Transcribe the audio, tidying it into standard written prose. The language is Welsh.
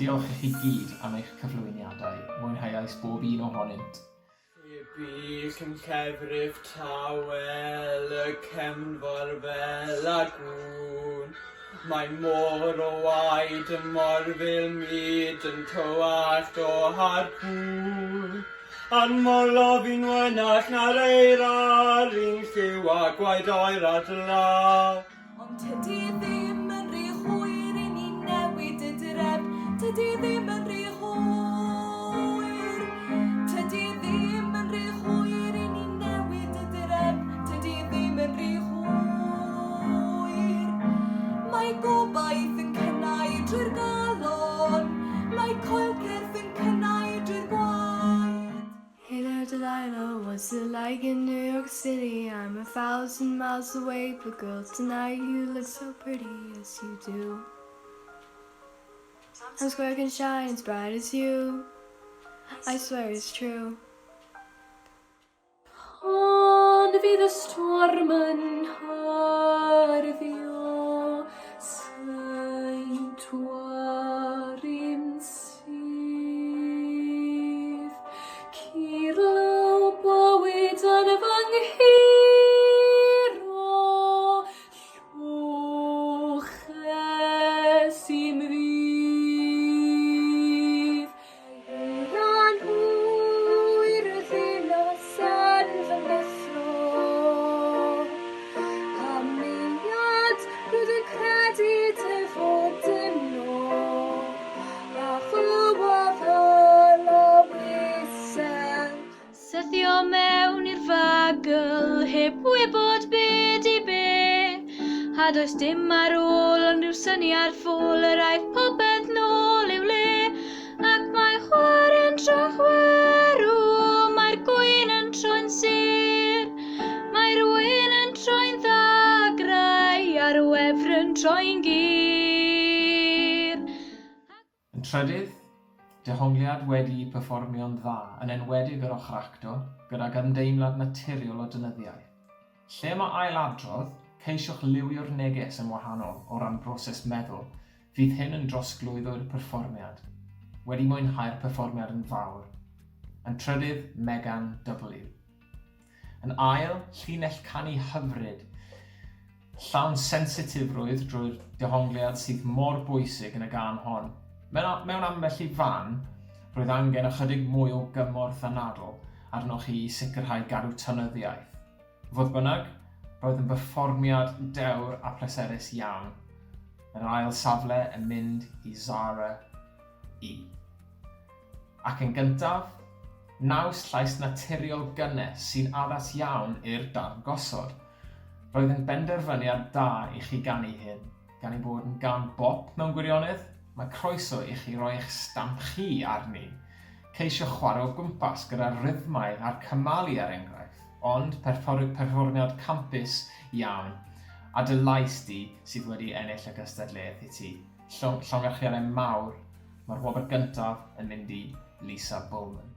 Diolch i chi gyd am eich cyflwyniadau, mwynheuais bob un ohonynt. Pibell yn llefrith tawel y cefnfor fel a gŵn. Mae môr o waed y morfil mud yn tywallt o harpŵn. A'r morlo fi'n wennach na'r eira, 'run lliw a gwaed oer a dy law. Ond tydi ddim yn rhy hwyr i ni newid y drefn, tydi ddim yn rhy hwyr. Tydi ddim yn rhy hwyr i ni newid y drefn, tydi ddim yn rhy hwyr. Mae gobaith yn cynnau drwy'r galon, mae coelcerth yn cynnau drwy'r gwaed. Hey there Delilah, what's it like in New York City? I'm a thousand miles away, but girl tonight you look so pretty, yes you do. Times Square can shine as bright as you, I swear it's true. Pan fydd y storm yn hyrddio, sain twaru'n syth. Curlaw bywyd yn fy nghuro, Lloches i'm ddydd. Eira'n hwyr y ddinas yn fy neffro, A meiliad rwyf yn credu dy fod yno, A chlywodd y law isel. Syrthio mewn i'r fagl heb wybod be di be, A does dim ar ôl ond rhyw syniad ffôl yr aeth popeth nôl i'w le. Ac mae chware'n troi'n chwerw, mae'r gwyn yn troi'n sur, Mae'r wyn yn troi'n ddagrau a'r wefr yn troi'n gur. Yn trydydd, dehongliad wedi'i perfformio'n dda, yn enwedig yr ochr acto, gydag ymdeimlad naturiol o dynyddiau. Lle mae ail-adrodd, ceisiwch liwio'r neges yn wahanol o ran broses meddwl, fydd hyn yn drosglwyddo i'r perfformiad. Wedi mwynhau'r perfformiad yn fawr. Yn trydydd, Megan W. Yn ail, llinell canu hyfryd, llawn sensitifrwydd drwy'r dehongliad sydd mor bwysig yn y gân hon. Mewn, mewn ambell i fan, roedd angen ychydig mwy o gymorth anadl arnoch chi i sicrhau gadw tonyddiaeth. Fodd bynnag, roedd yn berfformiad dewr a pleserus iawn. Yr ail safle yn mynd i Zara E. Ac yn gyntaf, naws llais naturiol gynnes sy'n addas iawn i'r darn gosod. Roedd yn benderfyniad da i chi ganu hyn, gan ei bod yn gân bop mewn gwirionedd, mae croeso i chi roi eich stamp chi arni. Ceisiwch chwarae o gwmpas gyda'r rhythmau a'r cymalu er enghraifft, ond perfformiad campus iawn, a dy lais di sydd wedi ennill y gystadleuaeth i ti. Llongyfarchiadau mawr Mae'r wobr gyntaf yn mynd i Lisa Bowman.